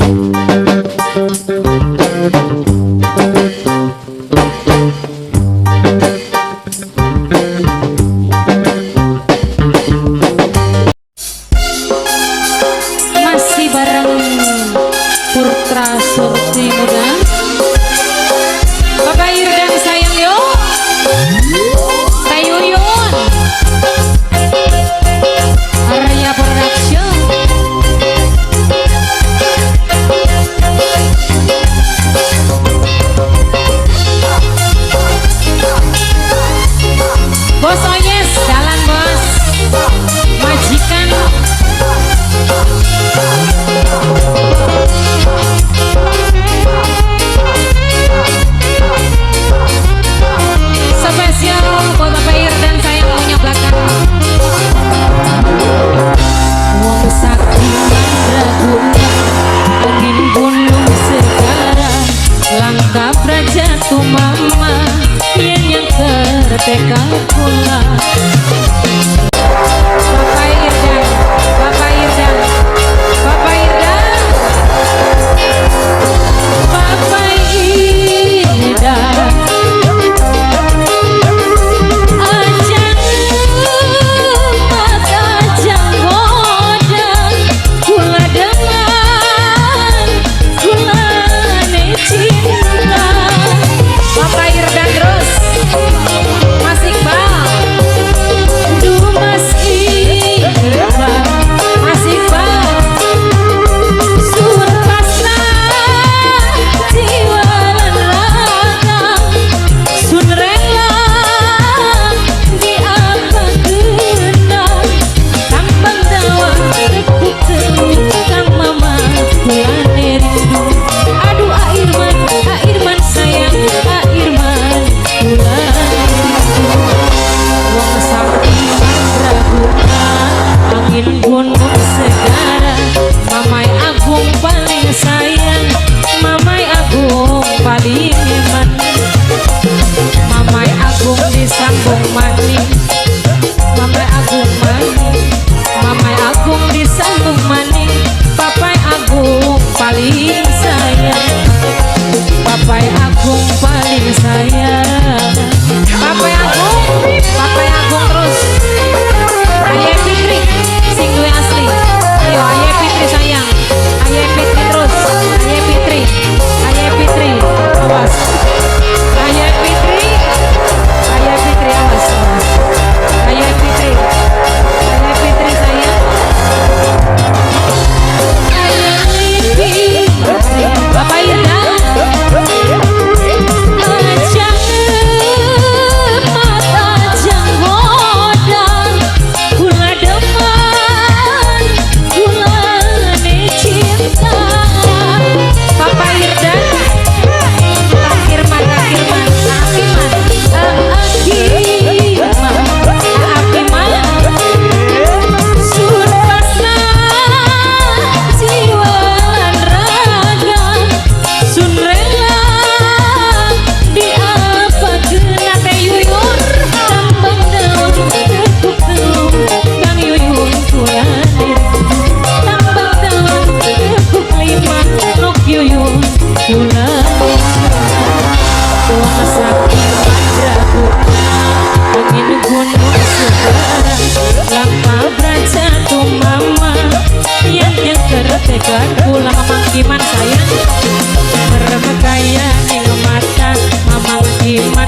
Masih bareng Putra Surti Muda, Bapak Irdan sayang yo, Tayuyun Arya Production. Bos Oyes, jalan bos, majikan. Spesial buat Bapak Irdan sayang punya belakang. Wong sakti mandraguna, angin gunung segara, langkah praja tumama, yen yang terteka pula. Bapak Irdan, Bapak Irdan, Bapak Irdan, Bapak Irdan. Ajang mata ajang godang, kula dengan kulane cinta. Bapak Irdan terus, Mas Iqbal, Duh Mas Iqbal, Mas Iqbal. Sun pasrah jiwa lan raga, sun rela di apa kena, tambang dawa tekuk telu kang mama kulane rindu. Aduh Airman, Airman sayang, Airman kulane rindu. Wong sakti mandraguna, angin gunung segara, Mamai Agung paling sayang, Mamai Agung paling eman. Mamai Agung disambung maning, Mamai Agung maning, Mamai Agung disambung maning, Papai Agung paling sayang, Papai Agung paling sayang. Papai Agung, Papai Agung terus. Ayah Fitri, sing duwe asli. Ayo Ayah Fitri sayang, Ayah Fitri terus, Ayah Fitri, Ayah Fitri, awas. Ayah Fitri, Ayah Fitri awas, awas. Ayah Fitri, Ayah Fitri sayang. Ayah Fitri, Bapak Irdan. Ajang mata ajang godang, kula demen kulane cinta. Bapak Irdan, Akirman, Akirman, Akiman, Akiman, Akiman. Sun pasrah jiwa lan raga, sun rela di apa kena teh yuyun, tambang daun tekuk telu kang yuyun kulane rindu. Tambang daun tekuk lima nok yuyun kulane. Wong sakti mandraguna, angin gunung segara, lama braja tumama, yang terteka kula. Mamang Kiman sayang, merem kaya ning mata, Mamang Kiman.